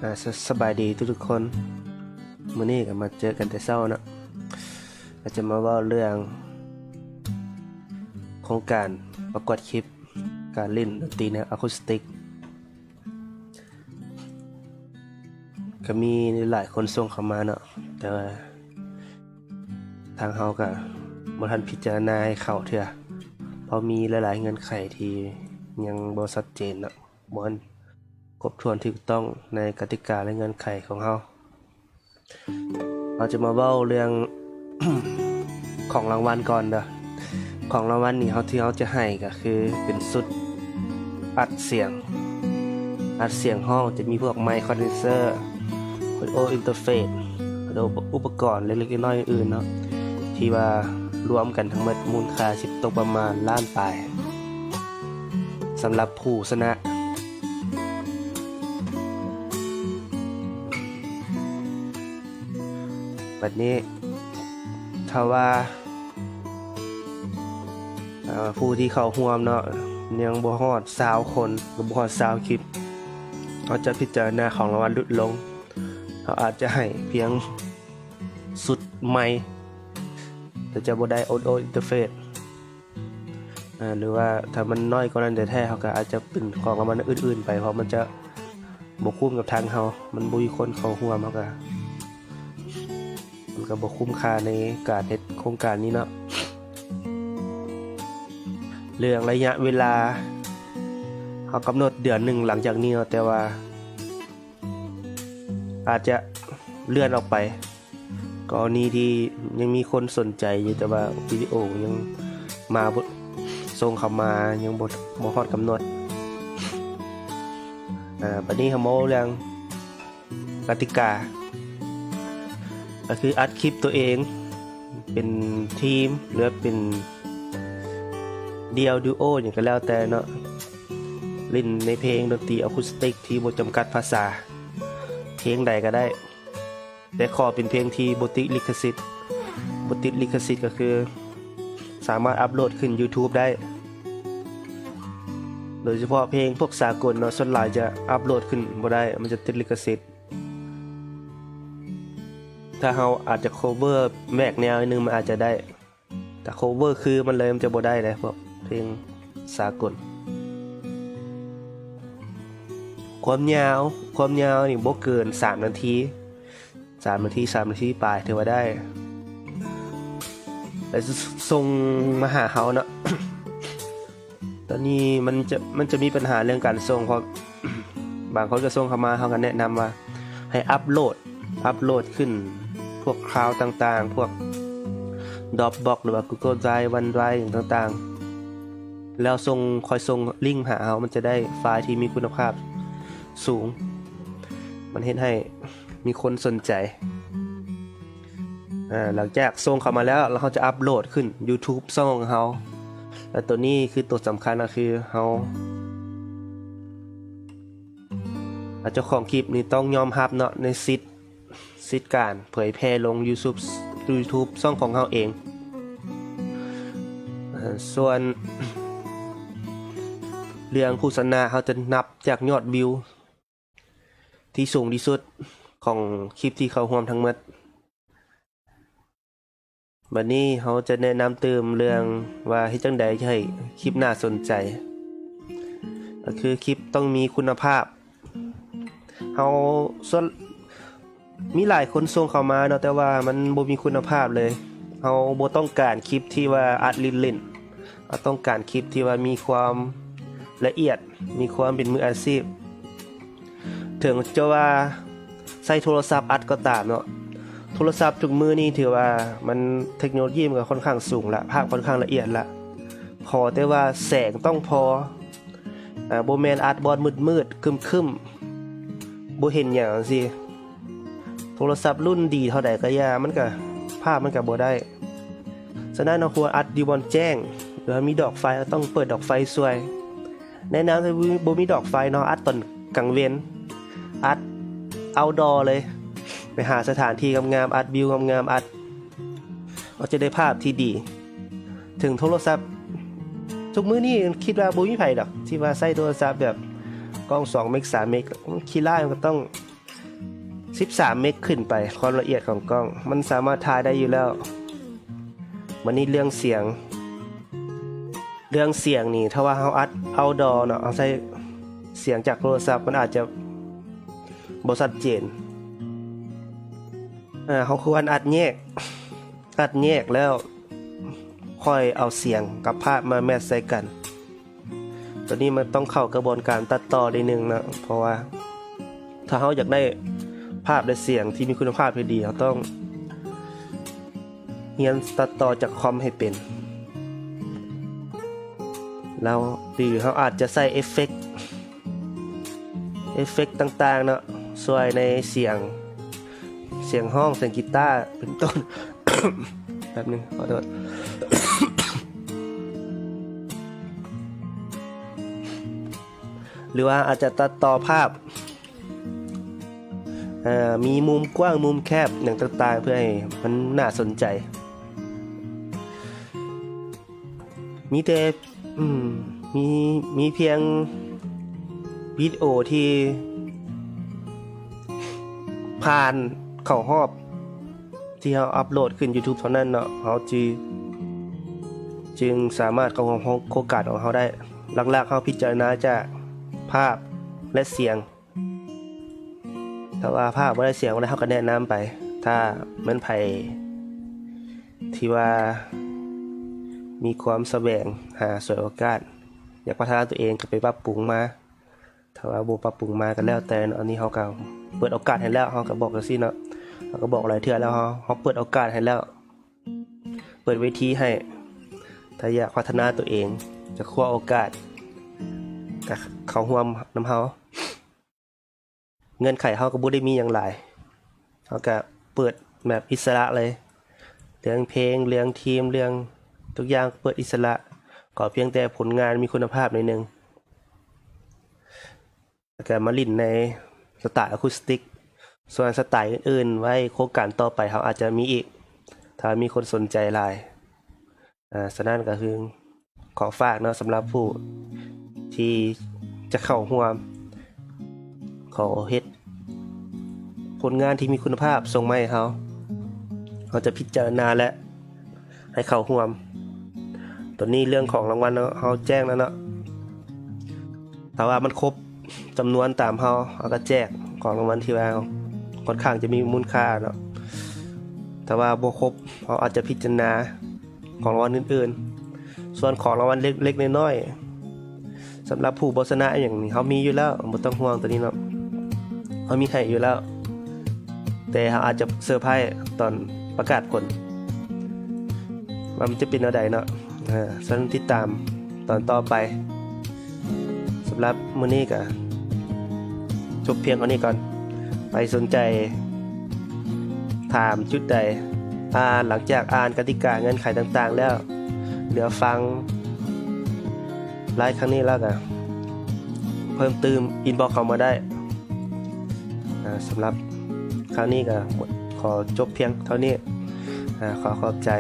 ອ່າ ສະ ສະບາຍດີທຸກໆຄົນ. ມື້ນີ້ກໍມາເຈີກັນແຕ່ເຊົ້າເນາະ, ກໍຈະມາເວົ້າເລື່ອງໂຄງການປະກວດຄລິບການຫຼິ້ນດົນຕີແນວອາຄູສຕິກ. ກໍມີຫຼາຍຄົນສົ່ງເຂົ້າມາເນາະ, ແຕ່ວ່າທາງເຮົາກໍບໍ່ທັນພິຈາລະນາໃຫ້ເຂົ້າເທື່ອ, ເພາະມີຫຼາຍໆເງື່ອນໄຂທີ່ຍັງບໍ່ຊັດເຈນເນາະ, ບໍ່ທັນຄົບຖ້ວນຖືກຕ້ອງໃນກະຕິກາ ແລະ ເງື່ອນໄຂຂອງເຮົາ. ເຮົາຈະມາເວົ້າເລື່ອງ ຂອງລາງວັນກ່ອນເດີ້. ຂອງລາງວັນນີ້ເຮົາ ທີ່ເຮົາຈະໃຫ້ກໍຄືເປັນຊຸດອັດສຽງ, ອັດສຽງຮ້ອງ, ຈະມີພວກໄມຄອນເດນເຊີ, ອອດີໂອອິນເຕີເຟດ ແລະ ອຸປະກອນເລັກໆນ້ອຍໆອື່ນໆເນາະ, ທີ່ວ່າລວມກັນທັງໝົດມູນຄ່າຊິຕົກປະມານລ້ານປາຍ ສຳລັບຜູ້ຊະນະ. ບັດນີ້ ຖ້າວ່າ ເອີ ຜູ້ທີ່ເຂົ້າຮ່ວມເນາະ ຍັງບໍ່ຮອດຊາວຄົນ ຫຼື ບໍ່ຮອດຊາວຄລິບ, ເຮົາຈະພິຈາລະນາຂອງລາງວັນຫຼຸດລົງ. ເຮົາອາດຈະໃຫ້ພຽງຊຸດໃໝ່ ແຕ່ຈະບໍ່ໄດ້ອອດີໂອອິນເຕີເຟດ ເອີ ຫຼືວ່າຖ້າມັນນ້ອຍກວ່ານັ້ນແທ້ໆ ເຮົາກໍອາດຈະເປັນຂອງລາງວັນອື່ນໆໄປ, ເພາະມັນຈະບໍ່ຄຸ້ມກັບທາງເຮົາ, ມັນບໍ່ມີຄົນເຂົ້າຮ່ວມ, ເຮົາກໍ ມັນກໍບໍ່ຄຸ້ມຄ່າໃນການເຮັດໂຄງການນີ້ເນາະ. ເລື່ອງໄລຍະເວລາ ເຮົາກຳນົດເດືອນໜຶ່ງຫຼັງຈາກນີ້ເນາະ, ແຕ່ວ່າອາດຈະເລື່ອນອອກໄປ. ກໍລະນີທີ່ຍັງມີຄົນສົນໃຈຢູ່ ແຕ່ວ່າວິດີໂອຍັງມາບໍ່ ສົ່ງເຂົ້າມາຍັງບໍ່ ບໍ່ຮອດກຳນົດ. ອາ ບັດນີ້ເຮົາມາເວົ້າເລື່ອງກະຕິກາ ກໍຄືອັດຄລິບຕົວເອງເປັນທີມ ຫຼືວ່າເປັນດ່ຽວ ດູໂອ ຫຍັງກໍແລ້ວແຕ່ເນາະ, ຫຼິ້ນໃນເພງດົນຕີອາຄູສຕິກທີ່ບໍ່ຈຳກັດພາສາ, ເພງໃດກໍໄດ້. ແຕ່ຂໍເປັນເພງທີ່ບໍ່ຕິລິຂະສິດ. ບໍ່ຕິລິຂະສິດກໍຄືສາມາດອັບໂຫຼດຂຶ້ນຢູທູບໄດ້. ໂດຍສະເພາະເພງພວກສາກົນເນາະ, ສ່ວນຫຼາຍຈະອັບໂຫຼດຂຶ້ນບໍ່ໄດ້, ມັນຈະຕິລິຂະສິດ. ຖ້າເຮົາອາດຈະໂຄເວີແບກແນວໜຶ່ງ ມັນອາດຈະໄດ້. ຖ້າໂຄເວີຄືມັນເລີຍ ມັນຈະບໍ່ໄດ້ເດ້ ພວກເພງສາກົນ. ຄວາມຍາວ ຄວາມຍາວນີ້ບໍ່ເກີນສາມນາທີ, ສາມນາທີ ສາມນາທີປາຍຖືວ່າໄດ້. ແລ້ວ ສ- ສົ່ງມາຫາເຮົາເນາະ. ຕອນນີ້ມັນຈະ ມັນຈະມີບັນຫາເລື່ອງການສົ່ງ, ເພາະບາງຄົນກໍສົ່ງເຂົ້າມາ, ເຮົາກໍແນະນຳວ່າໃຫ້ອັບໂຫຼດ ອັບໂຫຼດຂຶ້ນພວກຄລາວຕ່າງໆ, ພວກດຣອບບັອກ ຫຼືວ່າກູໂກໄດຣຟ໌ ວັນໄດຣຟ໌ ຫຍັງຕ່າງໆ, ແລ້ວສົ່ງ ຄ່ອຍສົ່ງລິ້ງຫາເຮົາ, ມັນຈະໄດ້ໄຟລ໌ທີ່ມີຄຸນນະພາບສູງ, ມັນເຮັດໃຫ້ມີຄົນສົນໃຈ. ອາ ຫຼັງຈາກສົ່ງເຂົ້າມາແລ້ວ ແລ້ວເຮົາຈະອັບໂຫຼດຂຶ້ນຢູທູບຊ່ອງຂອງເຮົາ. ແລ້ວໂຕນີ້ຄືໂຕສຳຄັນ ກໍຄືເຮົາ ອາ ເຈົ້າຂອງຄລິບນີ້ຕ້ອງຍອມຮັບເນາະ ໃນສິດ ສິດການເຜີຍແຜ່ລົງຢູທູບ ຢູທູບຊ່ອງຂອງເຮົາເອງ. ເອີ ສ່ວນເລື່ອງໂຄສະນາ ເຮົາຈະນັບຈາກຍອດວິວ ທີ່ສູງທີ່ສຸດຂອງຄລິບທີ່ເຂົ້າຮ່ວມທັງໝົດ. ບັດນີ້ເຮົາຈະແນະນຳຕື່ມເລື່ອງວ່າເຮັດຈັ່ງໃດຈະໃຫ້ຄລິບໜ້າສົນໃຈ, ກໍຄືຄລິບຕ້ອງມີຄຸນນະພາບ. ເຮົາສ່ວນ ມີຫຼາຍຄົນສົ່ງເຂົ້າມາເນາະ, ແຕ່ວ່າມັນບໍ່ມີຄຸນນະພາບເລີຍ. ເຮົາບໍ່ຕ້ອງການຄລິບທີ່ວ່າອັດຫຼິ້ນໆ, ເຮົາຕ້ອງການຄລິບທີ່ວ່າມີຄວາມລະອຽດ, ມີຄວາມເປັນມືອາຊີບ. ເຖິງຈະວ່າໃຊ້ໂທລະສັບອັດກໍຕາມເນາະ, ໂທລະສັບທຸກມື້ນີ້ຖືວ່າມັນ ເທັກໂນໂລຢີມັນກໍຄ່ອນຂ້າງສູງລະ, ພາບຄ່ອນຂ້າງລະອຽດລະ. ຂໍແຕ່ວ່າແສງຕ້ອງພໍ, ອາ ບໍ່ແມ່ນອັດບ່ອນມືດໆ ຄຶ້ມໆ ບໍ່ເຫັນຫຍັງຈັ່ງຊີ້. ໂທລະສັບລຸ້ນດີເທົ່າໃດກໍຢ່າ, ມັນກໍ ພາບມັນກໍບໍ່ໄດ້. ສະນັ້ນ ເຮົາຄວນອັດຢູ່ບ່ອນແຈ້ງ ຫຼືວ່າມີດອກໄຟ, ເຮົາຕ້ອງເປີດດອກໄຟຊ່ວຍ. ແນະນຳໃຫ້ ບໍ່ມີດອກໄຟເນາະ, ອັດຕອນກາງເວັນ, ອັດເອົາດໍເລີຍ, ໄປຫາສະຖານທີ່ງາມໆ, ອັດວິວງາມໆ, ອັດ ເຮົາຈະໄດ້ພາບທີ່ດີ. ເຖິງໂທລະສັບ ທຸກມື້ນີ້ຄິດວ່າບໍ່ມີໃຜດອກທີ່ວ່າໃຊ້ໂທລະສັບແບບກ້ອງສອງເມັກ ສາມເມັກ, ມັນຂີ້ລ້າຍ, ມັນກໍຕ້ອງ ສິບສາມເມັກຂຶ້ນໄປ ຄວາມລະອຽດຂອງກ້ອງ ມັນສາມາດຖ່າຍໄດ້ຢູ່ແລ້ວ. ບັດນີ້ເລື່ອງສຽງ ເລື່ອງສຽງນີ້ ຖ້າວ່າເຮົາອັດເອົາດໍເນາະ ເຮົາໃຊ້ສຽງຈາກໂທລະສັບ ມັນອາດຈະບໍ່ຊັດເຈນ. ເຮົາຄວນອັດແຍກ ອັດແຍກແລ້ວຄ່ອຍເອົາສຽງກັບພາບມາແມັດໃສ່ກັນ. ໂຕນີ້ມັນຕ້ອງເຂົ້າກະບວນການຕັດຕໍ່ໜ້ອຍໜຶ່ງເນາະ ເພາະວ່າຖ້າເຮົາຢາກໄດ້ພາບ ແລະ ສຽງທີ່ມີຄຸນນະພາບທີ່ດີ ເຮົາຕ້ອງຮຽນຕັດຕໍ່ຈາກຄອມໃຫ້ເປັນ ແລ້ວ ຫຼື ເຮົາອາດຈະໃສ່ເອຟເຟັກ ເອຟເຟັກຕ່າງໆເນາະ ຊ່ວຍໃນສຽງ ສຽງຮ້ອງ ສຽງກີຕາ ເປັນຕົ້ນ. ແປັບໜຶ່ງ ຂໍໂທດ. ຫຼືວ່າອາດຈະຕັດຕໍ່ພາບ ເອີ ມີມຸມກວ້າງ ມຸມແຄບ ຫຍັງຕ່າງໆ ເພື່ອໃຫ້ມັນໜ້າສົນໃຈ. ມີແຕ່ ອືມ ມີ ມີພຽງວິດີໂອທີ່ຜ່ານເຂົ້າຮອບ ທີ່ເຮົາອັບໂຫຼດຂຶ້ນ YouTube ເທົ່ານັ້ນເນາະ ເຮົາຈຶ່ງ ຈຶ່ງສາມາດເຂົ້າຮ່ວມໂຄງການຂອງເຮົາໄດ້. ຫຼັກໆ ເຮົາພິຈາລະນາຈາກພາບ ແລະ ສຽງ. ຖ້າວ່າພາບບໍ່ໄດ້ ສຽງບໍ່ໄດ້ ເຮົາກໍແນະນຳໄປ. ຖ້າແມ່ນໃຜທີ່ວ່າມີຄວາມສະແຫວງຫາສວຍໂອກາດ ຢາກພັດທະນາຕົວເອງ ກໍໄປປັບປຸງມາ. ຖ້າວ່າບໍ່ປັບປຸງມາກໍແລ້ວແຕ່ເນາະ. ອັນນີ້ເຮົາກໍເປີດໂອກາດໃຫ້ແລ້ວ ເຮົາກໍບອກຈັ່ງຊີ້ເນາະ ເຮົາກໍບອກຫຼາຍເທື່ອແລ້ວ ເຮົາ ເຮົາເປີດໂອກາດໃຫ້ແລ້ວ ເປີດເວທີໃຫ້. ຖ້າຢາກພັດທະນາຕົວເອງ ຈະຄວ້າໂອກາດ ກໍເຂົ້າຮ່ວມນຳເຮົາ. ເງື່ອນໄຂເຮົາກໍບໍ່ໄດ້ມີຫຍັງຫຼາຍ ເຮົາກໍເປີດແບບອິດສະຫຼະເລີຍ ເລື່ອງເພງ ເລື່ອງທີມ ເລື່ອງທຸກຢ່າງເປີດອິດສະຫຼະ ຂໍພຽງແຕ່ຜົນງານມີຄຸນນະພາບໜ້ອຍໜຶ່ງ ແລ້ວກໍມາຫຼິ້ນໃນສະໄຕອາຄູສຕິກ. ສ່ວນສະໄຕອື່ນໆ ໄວ້ໂຄງການຕໍ່ໄປເຮົາອາດຈະມີອີກ ຖ້າມີຄົນສົນໃຈຫຼາຍ. ອາ ສະນັ້ນກໍຄື ຂໍຝາກເນາະ ສຳລັບຜູ້ທີ່ຈະເຂົ້າຮ່ວມ ຂໍເຮັດຜົນງານທີ່ມີຄຸນນະພາບສົ່ງມາໃຫ້ເຮົາ ເຮົາຈະພິຈາລະນາ ແລະ ໃຫ້ເຂົ້າຮ່ວມ. ໂຕນີ້ເລື່ອງຂອງລາງວັນເນາະ ເຮົາແຈ້ງແລ້ວເນາະ ຖ້າວ່າມັນຄົບຈຳນວນຕາມເຮົາ ເຮົາກໍແຈກຂອງລາງວັນທີ່ວ່າຂ້ອນຂ້າງຈະມີມູນຄ່າເນາະ. ຖ້າວ່າບໍ່ຄົບ ເຮົາອາດຈະພິຈາລະນາ ຂອງລາງວັນອື່ນໆ. ສ່ວນຂອງລາງວັນເລັກໆນ້ອຍໆ ສຳລັບຜູ້ບໍ່ຊະນະອີ່ຫຍັງນີ້ ເຮົາມີຢູ່ແລ້ວ ບໍ່ຕ້ອງຫ່ວງໂຕນີ້ເນາະ ເຮົາມີໃຫ້ຢູ່ແລ້ວ ແຕ່ເຮົາອາດຈະເຊີໄພຕອນປະກາດຜົນ ວ່າມັນຈະເປັນແນວໃດເນາະ. ເອີ ສະນັ້ນຕິດຕາມຕອນຕໍ່ໄປ. ສຳລັບມື້ນີ້ກໍຈົບພຽງເທົ່ານີ້ກ່ອນ. ໃຜສົນໃຈຖາມຈຸດໃດ ອ່າ ຫຼັງຈາກອ່ານກະຕິກາເງື່ອນໄຂຕ່າງໆແລ້ວ ເຫຼືອຟັງໄລຟ໌ຄັ້ງນີ້ແລ້ວກໍເພີ່ມຕື່ມ ອິນບັອກເຂົ້າມາໄດ້. ອາ ສຳລັບຄັ້ງນີ້ກໍຂໍຈົບພຽງເທົ່ານີ້. ອາ ຂໍຂອບໃຈ.